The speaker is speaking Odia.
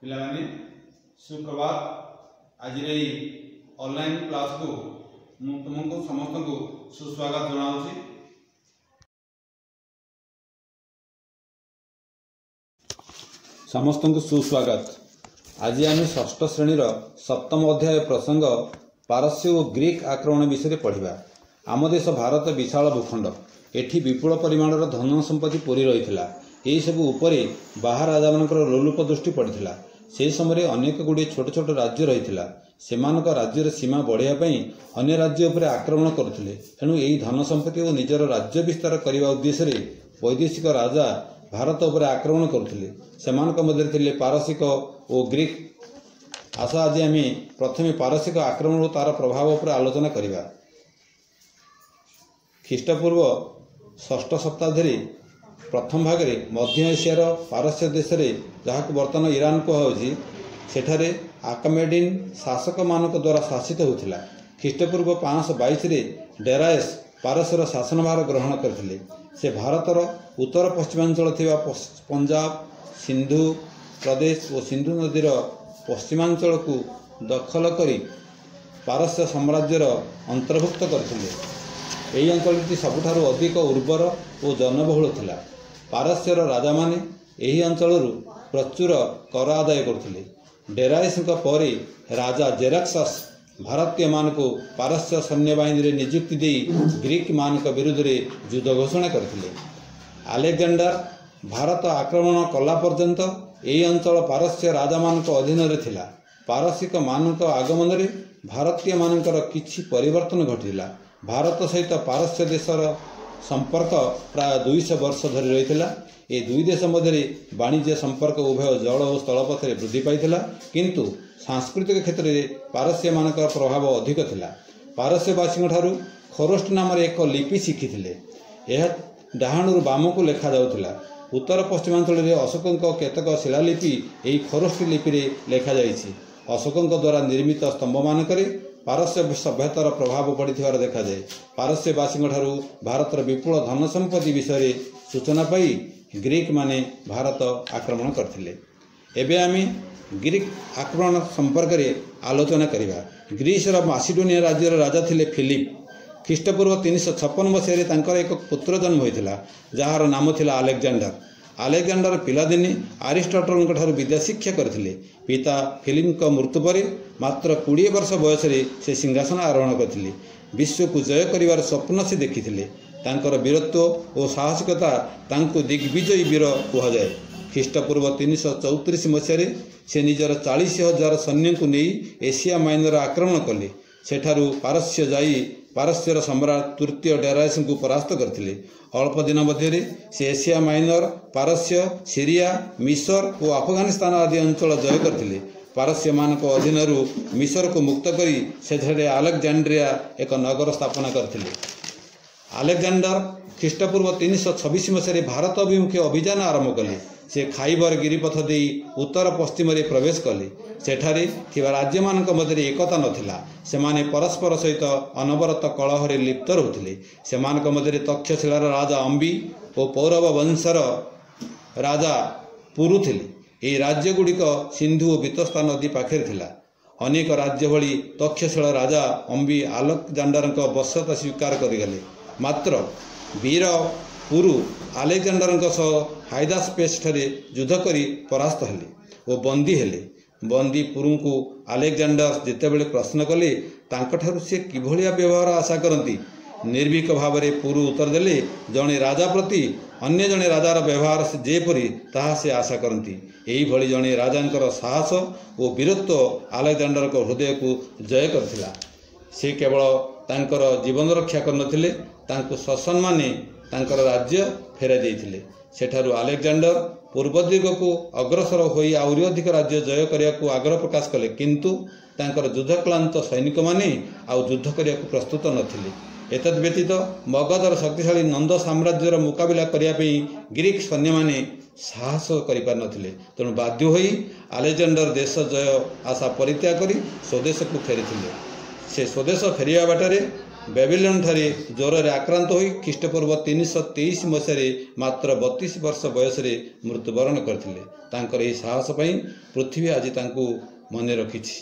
ପିଲାମାନେ, ସୁପ୍ରଭାତ। ଆଜିର ଏଇ ଅନଲାଇନ୍ କ୍ଲାସ୍କୁ ମୁଁ ତୁମକୁ ସମସ୍ତଙ୍କୁ ସୁସ୍ୱାଗତ ଜଣାଉଛି। ସମସ୍ତଙ୍କୁ ସୁସ୍ୱାଗତ। ଆଜି ଆମେ ଷଷ୍ଠ ଶ୍ରେଣୀର ସପ୍ତମ ଅଧ୍ୟାୟ ପ୍ରସଙ୍ଗ ପାରସ୍ୟ ଓ ଗ୍ରୀକ୍ ଆକ୍ରମଣ ବିଷୟରେ ପଢ଼ିବା। ଆମ ଦେଶ ଭାରତ ବିଶାଳ ଭୂଖଣ୍ଡ। ଏଠି ବିପୁଳ ପରିମାଣର ଧନ ସମ୍ପତ୍ତି ପୂରି ରହିଥିଲା। ଏହିସବୁ ଉପରେ ବାହାର ରାଜାମାନଙ୍କର ଲୋଲୁପ ଦୃଷ୍ଟି ପଡ଼ିଥିଲା। ସେହି ସମୟରେ ଅନେକ ଗୁଡ଼ିଏ ଛୋଟ ଛୋଟ ରାଜ୍ୟ ରହିଥିଲା। ସେମାନଙ୍କ ରାଜ୍ୟର ସୀମା ବଢ଼ାଇବା ପାଇଁ ଅନ୍ୟ ରାଜ୍ୟ ଉପରେ ଆକ୍ରମଣ କରୁଥିଲେ। ଏଣୁ ଏହି ଧନ ସମ୍ପତ୍ତି ଓ ନିଜର ରାଜ୍ୟ ବିସ୍ତାର କରିବା ଉଦ୍ଦେଶ୍ୟରେ ବୈଦେଶିକ ରାଜା ଭାରତ ଉପରେ ଆକ୍ରମଣ କରୁଥିଲେ। ସେମାନଙ୍କ ମଧ୍ୟରେ ଥିଲେ ପାରସିକ ଓ ଗ୍ରୀକ୍। ଆସ, ଆଜି ଆମେ ପ୍ରଥମେ ପାରସିକ ଆକ୍ରମଣ ଓ ତା'ର ପ୍ରଭାବ ଉପରେ ଆଲୋଚନା କରିବା। ଖ୍ରୀଷ୍ଟପୂର୍ବ ଷଷ୍ଠ ଶତାବ୍ଦୀରେ ପ୍ରଥମ ଭାଗରେ ମଧ୍ୟ ଏସିଆର ପାରସ୍ୟ ଦେଶରେ, ଯାହାକୁ ବର୍ତ୍ତମାନ ଇରାନ କୁହାଯାଉଛି, ସେଠାରେ ଆକମେଡିନ୍ ଶାସକମାନଙ୍କ ଦ୍ୱାରା ଶାସିତ ହେଉଥିଲା। ଖ୍ରୀଷ୍ଟପୂର୍ବ 522ରେ ଡେରାୟସ୍ ପାରସ୍ୟର ଶାସନଭାର ଗ୍ରହଣ କରିଥିଲେ। ସେ ଭାରତର ଉତ୍ତର ପଶ୍ଚିମାଞ୍ଚଳ ଥିବା ପଞ୍ଜାବ, ସିନ୍ଧୁ ପ୍ରଦେଶ ଓ ସିନ୍ଧୁ ନଦୀର ପଶ୍ଚିମାଞ୍ଚଳକୁ ଦଖଲ କରି ପାରସ୍ୟ ସାମ୍ରାଜ୍ୟର ଅନ୍ତର୍ଭୁକ୍ତ କରିଥିଲେ। ଏହି ଅଞ୍ଚଳଟି ସବୁଠାରୁ ଅଧିକ ଉର୍ବର ଓ ଜନବହୁଳ ଥିଲା। ପାରସ୍ୟର ରାଜାମାନେ ଏହି ଅଞ୍ଚଳରୁ ପ୍ରଚୁର କର ଆଦାୟ କରୁଥିଲେ। ଡେରାୟସଙ୍କ ପରେ ରାଜା ଜେରାକ୍ସସ୍ ଭାରତୀୟମାନଙ୍କୁ ପାରସ୍ୟ ସୈନ୍ୟବାହିନୀରେ ନିଯୁକ୍ତି ଦେଇ ଗ୍ରୀକମାନଙ୍କ ବିରୁଦ୍ଧରେ ଯୁଦ୍ଧ ଘୋଷଣା କରିଥିଲେ। ଆଲେକ୍ଜାଣ୍ଡାର ଭାରତ ଆକ୍ରମଣ କଲା ପର୍ଯ୍ୟନ୍ତ ଏହି ଅଞ୍ଚଳ ପାରସ୍ୟ ରାଜାମାନଙ୍କ ଅଧୀନରେ ଥିଲା। ପାରସିକମାନଙ୍କ ଆଗମନରେ ଭାରତୀୟମାନଙ୍କର କିଛି ପରିବର୍ତ୍ତନ ଘଟିଥିଲା। ଭାରତ ସହିତ ପାରସ୍ୟ ଦେଶର ସମ୍ପର୍କ ପ୍ରାୟ 200 ବର୍ଷ ଧରି ରହିଥିଲା। ଏ ଦୁଇ ଦେଶ ମଧ୍ୟରେ ବାଣିଜ୍ୟ ସମ୍ପର୍କ ଉଭୟ ଜଳ ଓ ସ୍ଥଳପଥରେ ବୃଦ୍ଧି ପାଇଥିଲା। କିନ୍ତୁ ସାଂସ୍କୃତିକ କ୍ଷେତ୍ରରେ ପାରସ୍ୟମାନଙ୍କର ପ୍ରଭାବ ଅଧିକ ଥିଲା। ପାରସ୍ୟବାସୀଙ୍କଠାରୁ ଖରୋଷ୍ଠ ନାମରେ ଏକ ଲିପି ଶିଖିଥିଲେ। ଏହା ଡାହାଣରୁ ବାମକୁ ଲେଖାଯାଉଥିଲା। ଉତ୍ତର ପଶ୍ଚିମାଞ୍ଚଳରେ ଅଶୋକଙ୍କ କେତେକ ଶିଳାଲିପି ଏହି ଖରୋଷ୍ଠୀ ଲିପିରେ ଲେଖାଯାଇଛି। ଅଶୋକଙ୍କ ଦ୍ୱାରା ନିର୍ମିତ ସ୍ତମ୍ଭମାନଙ୍କରେ ପାରସ୍ୟ ସଭ୍ୟତାର ପ୍ରଭାବ ପଡ଼ିଥିବାର ଦେଖାଯାଏ। ପାରସ୍ୟବାସୀଙ୍କଠାରୁ ଭାରତର ବିପୁଳ ଧନ ସମ୍ପତ୍ତି ବିଷୟରେ ସୂଚନା ପାଇ ଗ୍ରୀକମାନେ ଭାରତ ଆକ୍ରମଣ କରିଥିଲେ। ଏବେ ଆମେ ଗ୍ରୀକ୍ ଆକ୍ରମଣ ସମ୍ପର୍କରେ ଆଲୋଚନା କରିବା। ଗ୍ରୀସର ମାସିଡୋନିଆ ରାଜ୍ୟର ରାଜା ଥିଲେ ଫିଲିପ। ଖ୍ରୀଷ୍ଟପୂର୍ବ 356 ମସିହାରେ ତାଙ୍କର ଏକ ପୁତ୍ର ଜନ୍ମ ହୋଇଥିଲା, ଯାହାର ନାମ ଥିଲା ଆଲେକ୍ଜାଣ୍ଡାର। ଆଲେକ୍ଜାଣ୍ଡାର ପିଲାଦିନେ ଆରିଷ୍ଟଟଲଙ୍କ ଠାରୁ ବିଦ୍ୟା ଶିକ୍ଷା କରିଥିଲେ। ପିତା ଫିଲିପଙ୍କ ମୃତ୍ୟୁ ପରେ ମାତ୍ର 20 ବର୍ଷ ବୟସରେ ସେ ସିଂହାସନ ଆରୋହଣ କରିଥିଲେ। ବିଶ୍ୱକୁ ଜୟ କରିବାର ସ୍ୱପ୍ନ ସେ ଦେଖିଥିଲେ। ତାଙ୍କର ବୀରତ୍ୱ ଓ ସାହସିକତା ତାଙ୍କୁ ଦିଗ୍ବିଜୟୀ ବୀର କୁହାଯାଏ। ଖ୍ରୀଷ୍ଟପୂର୍ବ 334 ମସିହାରେ ସେ ନିଜର 40,000 ସୈନ୍ୟଙ୍କୁ ନେଇ ଏସିଆ ମାଇନର ଆକ୍ରମଣ କଲେ। ସେଠାରୁ ପାରସ୍ୟ ଯାଇ ପାରସ୍ୟର ସମ୍ରାଟ ତୃତୀୟ ଡେରାୟସଙ୍କୁ ପରାସ୍ତ କରିଥିଲେ। ଅଳ୍ପ ଦିନ ମଧ୍ୟରେ ସେ ଏସିଆ ମାଇନର, ପାରସ୍ୟ, ସିରିଆ, ମିଶର ଓ ଆଫଗାନିସ୍ତାନ ଆଦି ଅଞ୍ଚଳ ଜୟ କରିଥିଲେ। ପାରସ୍ୟମାନଙ୍କ ଅଧୀନରୁ ମିଶରକୁ ମୁକ୍ତ କରି ସେଠାରେ ଆଲେକ୍ଜାଣ୍ଡ୍ରିଆ ଏକ ନଗର ସ୍ଥାପନା କରିଥିଲେ। ଆଲେକ୍ଜାଣ୍ଡର ଖ୍ରୀଷ୍ଟପୂର୍ବ 326 ମସିହାରେ ଭାରତ ଅଭିମୁଖେ ଅଭିଯାନ ଆରମ୍ଭ କଲେ। ସେ ଖାଇବର ଗିରିପଥ ଦେଇ ଉତ୍ତର ପଶ୍ଚିମରେ ପ୍ରବେଶ କଲେ। ସେଠାରେ ଥିବା ରାଜ୍ୟମାନଙ୍କ ମଧ୍ୟରେ ଏକତା ନଥିଲା। ସେମାନେ ପରସ୍ପର ସହିତ ଅନବରତ କଳହରେ ଲିପ୍ତ ରହୁଥିଲେ। ସେମାନଙ୍କ ମଧ୍ୟରେ ତକ୍ଷଶିଳାର ରାଜା ଅମ୍ବି ଓ ପୌରବ ବଂଶର ରାଜା ପୁରୁ ଥିଲେ। ଏହି ରାଜ୍ୟଗୁଡ଼ିକ ସିନ୍ଧୁ ଓ ବିତସ୍ତା ନଦୀ ପାଖରେ ଥିଲା। ଅନେକ ରାଜ୍ୟ ଭଳି ତକ୍ଷଶିଳା ରାଜା ଅମ୍ବି ଆଲେକ୍ଜାଣ୍ଡାରଙ୍କ ବଶ୍ୟତା ସ୍ୱୀକାର କରିଗଲେ। ମାତ୍ର ବୀର ପୁରୁ ଆଲେକ୍ଜାଣ୍ଡାରଙ୍କ ସହ ହାଇଦାସ୍ପେସ୍ଠାରେ ଯୁଦ୍ଧ କରି ପରାସ୍ତ ହେଲେ ଓ ବନ୍ଦୀ ହେଲେ। ବନ୍ଦୀ ପୁରୁଙ୍କୁ ଆଲେକ୍ଜାଣ୍ଡାର ଯେତେବେଳେ ପ୍ରଶ୍ନ କଲେ ତାଙ୍କଠାରୁ ସେ କିଭଳିଆ ବ୍ୟବହାର ଆଶା କରନ୍ତି, ନିର୍ଭୀକ ଭାବରେ ପୁରୁ ଉତ୍ତର ଦେଲେ, ଜଣେ ରାଜା ପ୍ରତି ଅନ୍ୟ ଜଣେ ରାଜାର ବ୍ୟବହାର ଯେପରି ତାହା ସେ ଆଶା କରନ୍ତି। ଏହିଭଳି ଜଣେ ରାଜାଙ୍କର ସାହସ ଓ ବୀରତ୍ୱ ଆଲେକ୍ଜାଣ୍ଡାରଙ୍କ ହୃଦୟକୁ ଜୟ କରିଥିଲା। ସେ କେବଳ ତାଙ୍କର ଜୀବନ ରକ୍ଷା କରିନଥିଲେ, ତାଙ୍କୁ ସସମ୍ମାନେ ତାଙ୍କର ରାଜ୍ୟ ଫେରାଇ ଦେଇଥିଲେ। ସେଠାରୁ ଆଲେକ୍ଜାଣ୍ଡର ପୂର୍ବ ଦିଗକୁ ଅଗ୍ରସର ହୋଇ ଆହୁରି ଅଧିକ ରାଜ୍ୟ ଜୟ କରିବାକୁ ଆଗ୍ରହ ପ୍ରକାଶ କଲେ। କିନ୍ତୁ ତାଙ୍କର ଯୁଦ୍ଧକ୍ଳାନ୍ତ ସୈନିକମାନେ ଆଉ ଯୁଦ୍ଧ କରିବାକୁ ପ୍ରସ୍ତୁତ ନଥିଲେ। ଏତଦ୍ ବ୍ୟତୀତ ମଗଧର ଶକ୍ତିଶାଳୀ ନନ୍ଦ ସାମ୍ରାଜ୍ୟର ମୁକାବିଲା କରିବା ପାଇଁ ଗ୍ରୀକ୍ ସୈନ୍ୟମାନେ ସାହସ କରିପାରିନଥିଲେ। ତେଣୁ ବାଧ୍ୟ ହୋଇ ଆଲେକ୍ଜାଣ୍ଡର ଦେଶ ଜୟ ଆଶା ପରିତ୍ୟାଗ କରି ସ୍ୱଦେଶକୁ ଫେରିଥିଲେ। ସେ ସ୍ୱଦେଶ ଫେରିବା ବାଟରେ ବ୍ୟାବିଲନ୍ଠାରେ ଜ୍ୱରରେ ଆକ୍ରାନ୍ତ ହୋଇ ଖ୍ରୀଷ୍ଟପୂର୍ବ 323 ମସିହାରେ ମାତ୍ର 32 ବର୍ଷ ବୟସରେ ମୃତ୍ୟୁବରଣ କରିଥିଲେ। ତାଙ୍କର ଏହି ସାହସ ପାଇଁ ପୃଥିବୀ ଆଜି ତାଙ୍କୁ ମନେ ରଖିଛି।